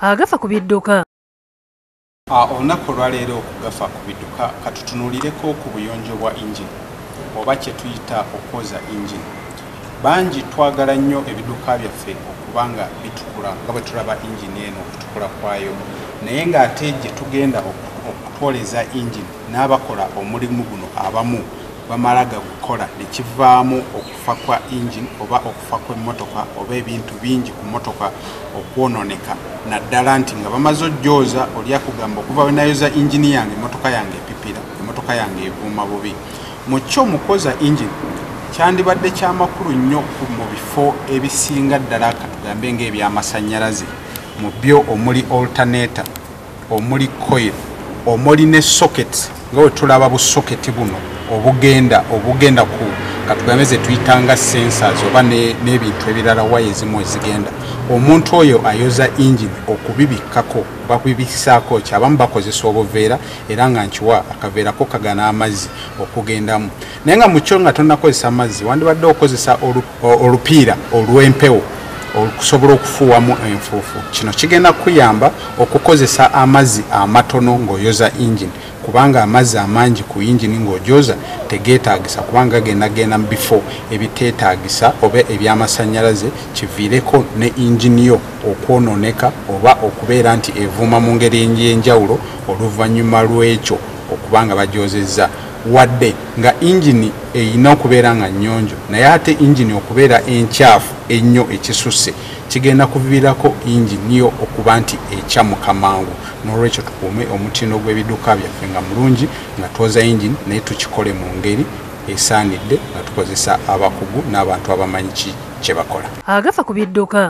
Agafa ku bidduka. Olunaku olwaleero okugafa ku bidduka, katutunuulireko ku buyonjo bwa engine oba kye tuyita okwoza engine. Bangi twagala nnyo ebidduka byaffe okuba nga bitukula nga bwe tulaba engine eno okutukula kwayo, naye ng'ate gye tugenda okutwoleza engine n'abakola omulimu guno abamu bamala gagukola ne kivaamu okufa kwa engine oba okufa kw'emmotoka oba ebintu bingi ku mmotoka okwonooneka, naddala nti nga bamaze ojjooza oli akugamba okuva we nayoza engine yange emmotoka yange epipira, emmotoka yange evuuma bubi. Mu kyo mu kwoza engine kyandibadde kyamakulu nnyo mu bifo ebisinga ddala, katugambe ng'ebyamasannyalaze, mu byo omuli alternator, omuli coil, omuli ne socket, nga bwe tulaba bu socket buno obugenda ku katugambe ze tuyitanga sensors oba n'ebintu ebirala, waya ezimu ezigenda. Omuntu oyo ayoza engine okubibikkako bakubibisaako ki, abamu bakozesa obuveera, era nga nkiwa akaveerako kagana amazzi okugendamu, naye nga mu kyo nga tonnakozesa amazzi wandibadde okozesa olupiira olw'empewo okusobola okufuuwamu enfuufu. Kino kigenda kuyamba okukozesa amazzi amatono ng'oyoza engine, kubanga amazzi amangi ku engine ng'ogyoza tegeetaagisa, kubanga gagendagenda mu bifo ebiteetaagisa oba ebyamasannyalaze, kiviireko ne engine yo okwonooneka oba okubeera nti evuuma mu ngeri ey'enjawulo oluvannyuma lw'ekyo okuba nga bagyozezza. Wadde nga engine erina okubeera nga nnyonjo, naye ate engine okubeera enkyafu ennyo ekisusse kigenda kuviirako engine yo okuba nti ekyamuka mangu. N'olwekyo tukuume omutindo gw'ebidduka byaffe nga mulungi nga twoza engine, naye tukikole mu ngeri esaanidde nga tukozesa abakugu n'abantu abamanyi ki kye bakola. Agafa ku bidduka.